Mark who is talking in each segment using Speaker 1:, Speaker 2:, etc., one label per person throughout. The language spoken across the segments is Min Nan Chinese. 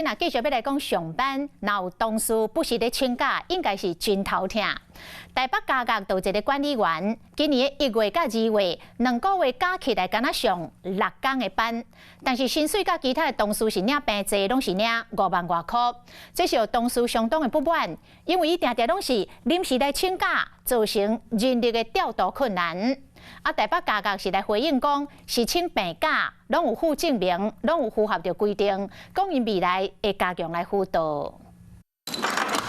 Speaker 1: 咱繼續欲來講上班，若有同事不時咧請假，應該是真頭疼。台北嘉義就一個管理員，今年1月佮2月2個月加起來，敢若上6工的班，但是薪水佮其他的同事是領平齊，攏是領5萬外箍。這是予同事相當的不滿，因為伊定定攏是臨時來請假，造成人力的調度困難。啊，台北嘉義是來回應講，是請病假，攏有附證明，攏有符合著規定，講𪜶未來會加強來輔導。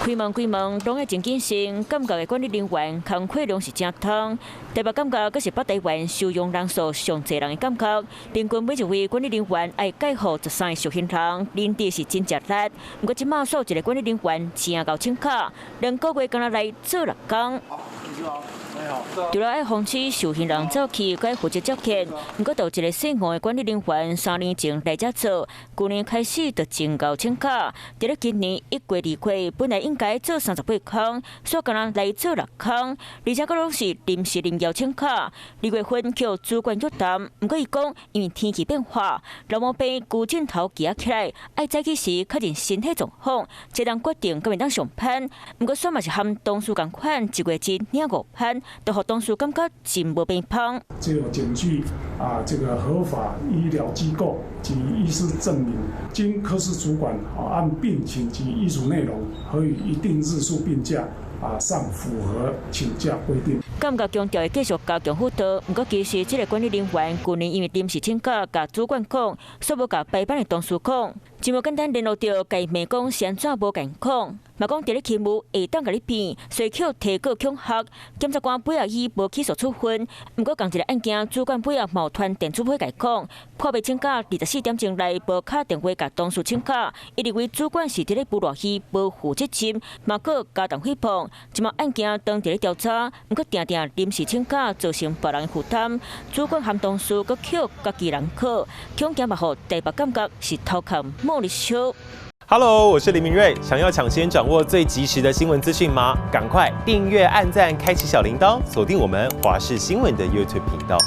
Speaker 2: 開門關門攏愛真謹慎，感覺的管理人員工課量是誠重。台北感覺閣是北台灣收容人數上濟人的感覺，平均每一位管理人員愛介護13個受刑人，人力是真食力。毋過這馬煞一個管理人員真𠢕請假，2個月敢若來做6工。除了愛防止受刑人走去，閣愛負責接客，毋過就一個姓黃的管理人員，3年前來遮做，舊年開始就真𠢕請假。佇咧今年1月、2月，本來應該做38工，煞敢若來做6工，而且閣攏是臨時臨要請假。2月份予主管約談，毋過伊講，因為天氣變化，老毛病龜枕頭屐起來，愛早起時確認身體狀況，才當決定敢會當上班。毋過煞嘛是和同事仝款，一月只領5萬，都予同事感覺真無平衡。
Speaker 3: 這有檢具啊，這個合法醫療機構及醫師證明，經科室主管啊按病情及醫囑內容，核予一定日數病假啊，尚符合請假規定。
Speaker 2: 感覺強調會繼續加強輔導，毋過其實這個管理人員舊年因為臨時請假，共主管講，煞無共排班的同事講，真無簡單聯絡著，共伊罵講是按怎無健康，嘛講佇咧勤務會當共你騙，所以予提告恐嚇。檢察官尾仔以無起訴處分，毋過仝一個案件，主管尾仔嘛傳電子批共伊講，破病請假24點鐘內無敲電話共同事請假，伊認為主管是佇咧無賴虛，無負責任，嘛閣加重誹謗。這馬案件當佇咧調查，毋過定定臨時請假造成別人負擔，主管和同事閣予家己人告，恐驚嘛予台北感覺是頭殼冒咧燒。
Speaker 4: Hello，我是林明瑞，想要搶先掌握最及時的新聞資訊嗎？趕快訂閱、按讚、開啟小鈴鐺，鎖定我們華視新聞的 YouTube 頻道。